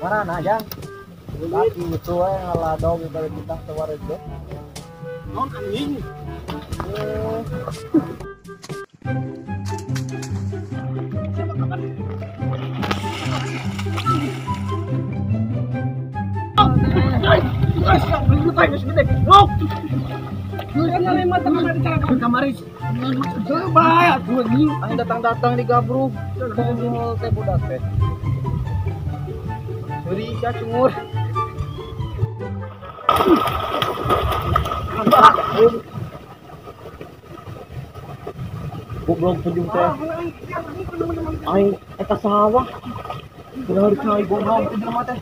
Mana jang? Laki itu yang ngaladong ibarat kita tewar itu. Non anjing. Datang-datang di gabruk, tongol teh budak teh. Beri sia cungur. Goblok pejung teh. Aing eta sawah. Bener cai goblok teh jelema teh.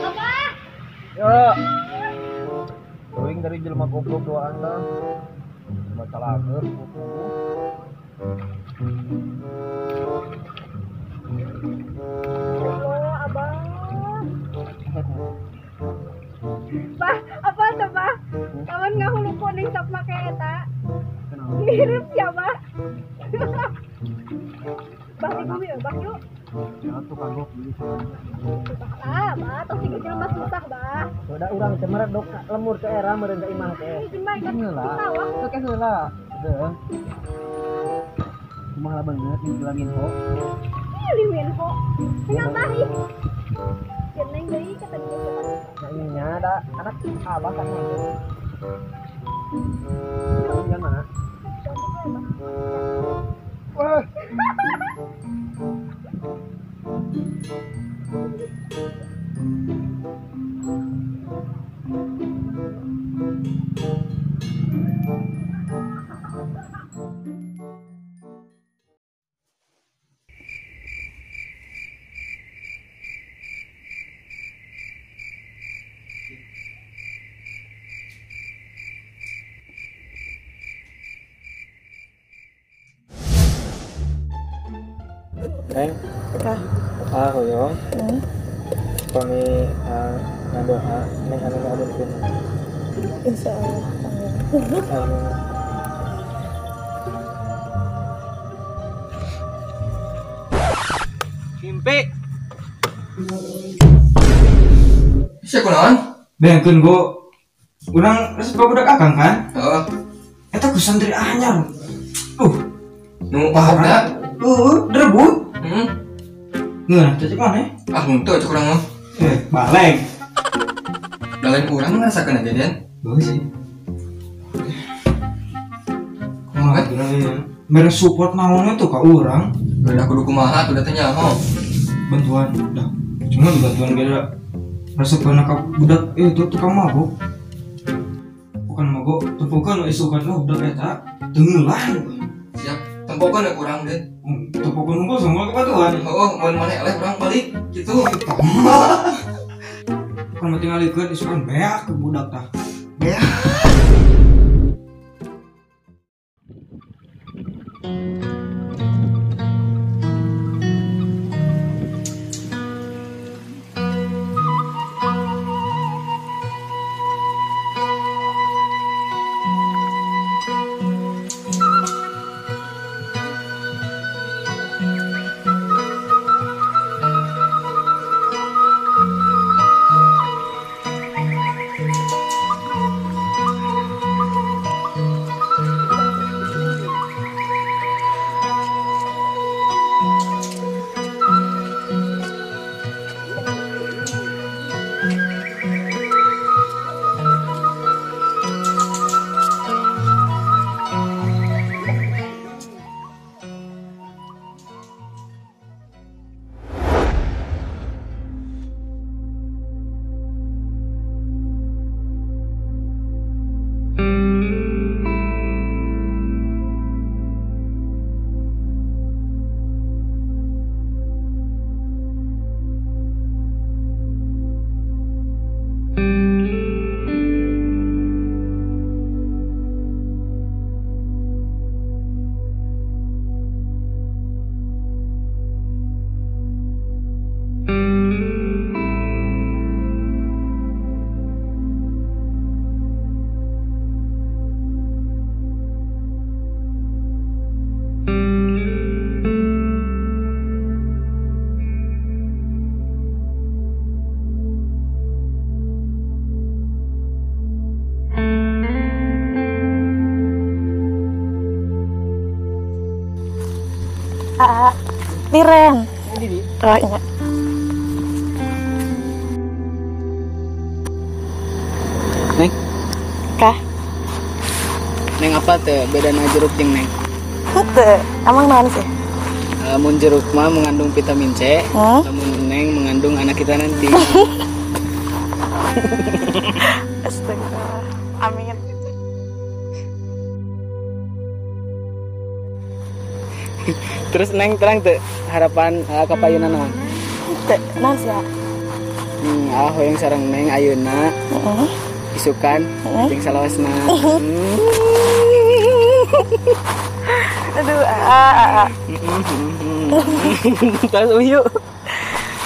Apa? Ya. Teuing dari jelema goblok doaan tah. Jelema calager Allah, abang. Bah, apa tuh, Bah? Kawan ngahulu kuning sok make eta. Mirip ya, Bah. Bah di bumi ya, Bah yuk. Ya tuh kagok beli Ah, Bah, tos sing jelema susah, Bah. Udah urang teh meureun dok lemur ke era meureun ka imah teh. Heula. Oke heula. Deung. Kumaha lah banget nih jualan info. Ih, liwin kok. Tinggal bah ih. Neng deui kata dia siapa. Nah, ini ada anak abah kan itu. Yang mana? Wah. Neng, ah hoyong, kami ngadoa neng anu ngabunkeun. Insyaallah. Amin. Amin. Mimpi. Sia kunaon? Bayangkeun go, urang resep budak akang kan? Heeh. Eta ku santri anyar. Nu paham Direbut. Ngeunah teh cek maneh? Ah, henteu cek urang mah. Baleng. Da lain urang ngarasakeun aja Den. Heuh sih. Kumaha ya? Mere support naonnya tuh ka urang. Udah kudu kumaha tuh teh nyaho. Bantuan dah. Cuma bantuan beda. Resepeuna ka budak itu tukang mabok. Bukan mabok, tepokeun isukan mah budak eta teu. Siap, tempokeun we urang Den. Tepokeun unggul semua kepatuhan. Oh, mun maneh eleh urang balik gitu. Kan tinggalikeun isukan beak ke budak tah. Beak. Ah, liren. Oh, iya. Neng. Kah? Neng apa teh bedana jeruk jeung neng? Henteu, emang naon sih? Lamun jeruk mah mengandung vitamin C, lamun neng mengandung anak kita nanti. Astagfirullah. Amin. Terus neng terang teu harapan kapayuna naon? Teu, naon sih? Ah hoyong sareng neng ayeuna. Heeh. Isukan jeung salawasna. Aduh, Terus uyu.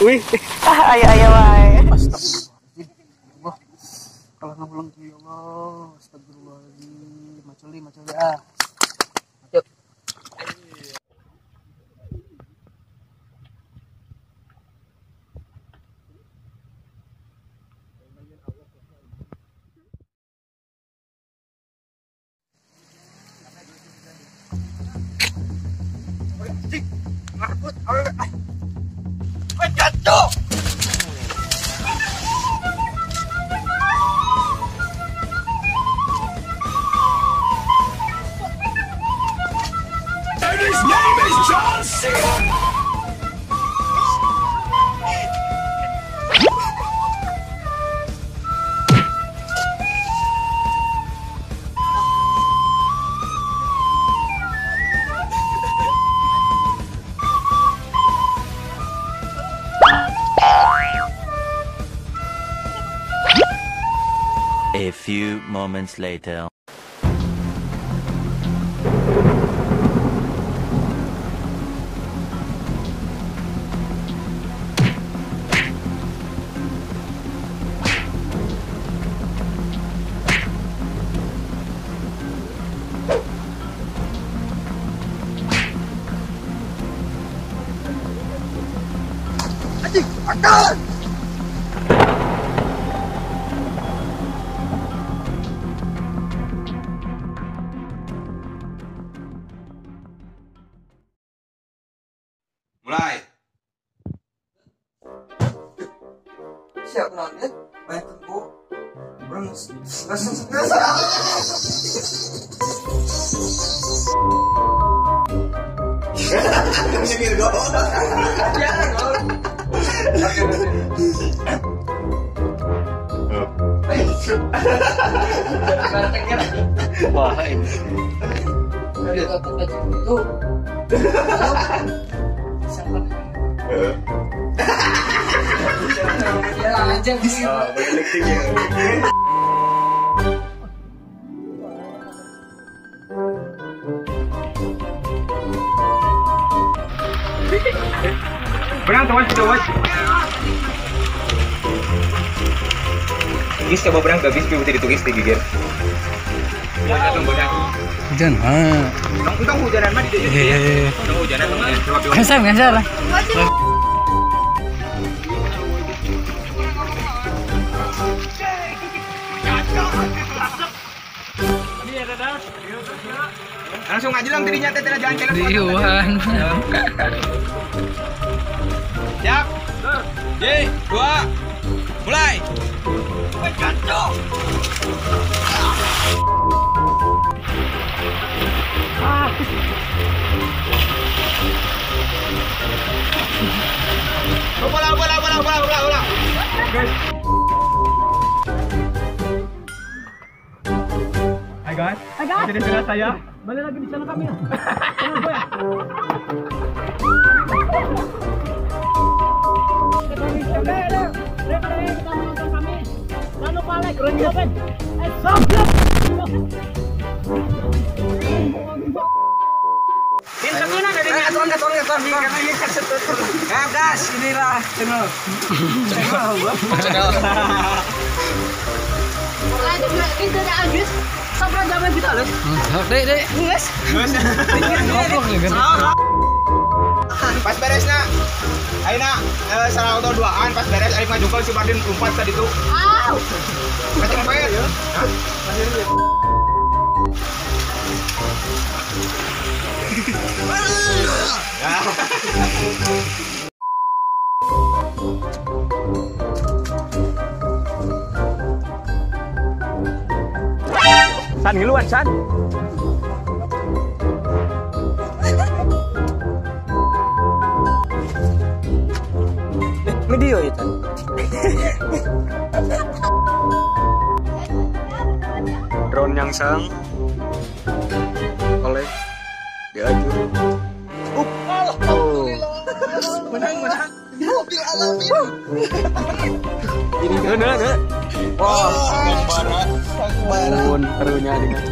Wih. Ah, ayo ayo wae. Astagfirullah. Kalau ngapulang tuh ya Allah, astagfirullahaladzim. Maculi, maculi ah. Yuk. A few moments later. Mulai. Siap nonton, banyak tunggu. Belum selesai. Wah, ini. Benang tuh, tuh. Gis coba benang gak bis putih ditulis di gigir. Hujan mah. Tong hujanan mah di dieu. Iya. Tong hujanan tong hujanan. Coba pilih. Ngasar, ngasar. Langsung aja lang tadinya teh jalan channel. Diuan. Siap. J, 2. Mulai. Bola, bola, bola, bola, bola, bola. Hai guys. Hai guys. Jadi sudah saya. Balik lagi di channel kami ya. Channel gue ya. Kita menonton kami. Jangan lupa like, comment, and subscribe. Gas, inilah channel. Channel. Dek, dek. Pas beres nak, ayeuna salah auto duaan pas beres aing ngajungkel si Mardin lompat ka ditu. Au. Kacempet. Hah? San ngiluan San. Video itu. Drone yang sang oleh diaju. Oh. Menang menang. Mobil alamin. Ini benar. Wah, sang bara. Karunya dengan.